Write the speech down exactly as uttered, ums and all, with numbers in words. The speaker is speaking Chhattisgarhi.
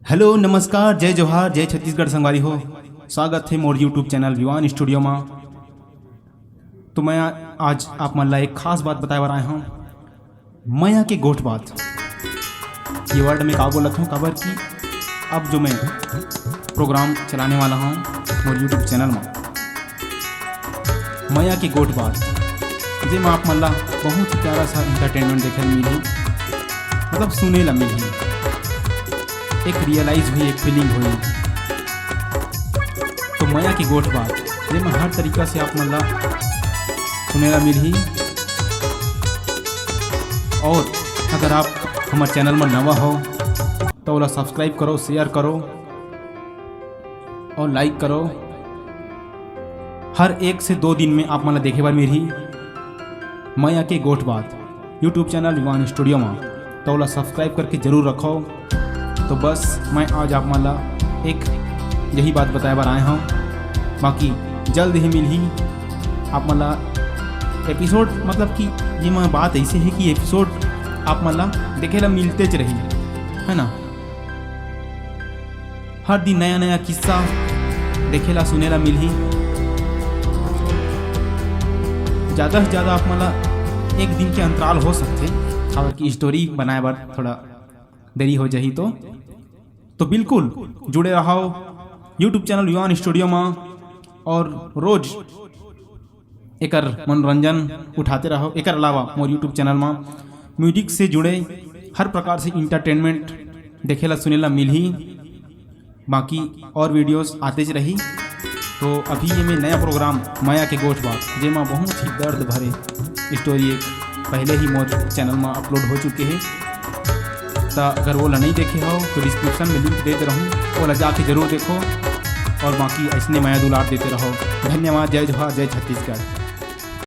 हेलो, नमस्कार, जय जोहार, जय छत्तीसगढ़ संगवारी हो। स्वागत हे मोर YouTube चैनल विवान स्टूडियो मा। तो मैं आज आप मन ला एक खास बात बताए बर आए हूँ, मया के गोठ बात। ये वर्ड में का बोलत हूँ, काबर कि अब जो मैं प्रोग्राम चलाने वाला हूँ मोर YouTube चैनल मा, मया के गोठ बात, जेमा आप मन ला बहुत ही प्यारा सा एंटरटेनमेंट देखे ल मिलही, मतलब सुने ला मिलही, एक रियलाइज हुई, एक फीलिंग हुई। तो मया के गोठ बात, जेमा हर तरीका से आप मन ला सुने ला मिलही। और अगर आप हमर चैनल में नवा हो तो ओला सब्सक्राइब करो, शेयर करो और लाइक करो। हर एक से दो दिन में आप मन ला देखे बर मिलही मया के गोठ बात YouTube चैनल विवान स्टूडियो मा, तो ओला सब्सक्राइब करके जरूर रखो। तो बस मैं आज आप मन ला एक यही बात बताए बर आए हूँ, बाकी जल्द ही मिलही आप मन ला एपिसोड, मतलब कि ये मैं बात ऐसे है कि एपिसोड आप मन ला देखे ला मिलतेच रही, है ना। हर दिन नया नया किस्सा देखे ला सुने ला मिलही। ज्यादा से ज्यादा आप मन ला एक दिन के अंतराल हो सकथे, काबर कि स्टोरी बनाए बर थोड़ा देरी हो जाही। तो तो बिल्कुल जुड़े रहो YouTube चैनल विवान स्टूडियो मा और रोज एकर मनोरंजन उठाते रहो। एकर अलावा मोर YouTube चैनल मा म्यूजिक से जुड़े हर प्रकार से एंटरटेनमेंट देखे ला सुने ला मिलही, बाकी और वीडियोस आतेच रही। तो अभी ये में नया प्रोग्राम मया के गोठ बात, जेमा बहुत ही दर्द भरे स्टोरी एक पहले ही मोर चैनल मा अपलोड हो चुके हे। त अगर वो ला नहीं देखे हो तो डिस्क्रिप्शन में लिंक दे दे रहूँ, वो ला जाके जरूर देखो और बाकी ऐसने मया दुलार देते रहो। धन्यवाद। जय जोहार, जय छत्तीसगढ़।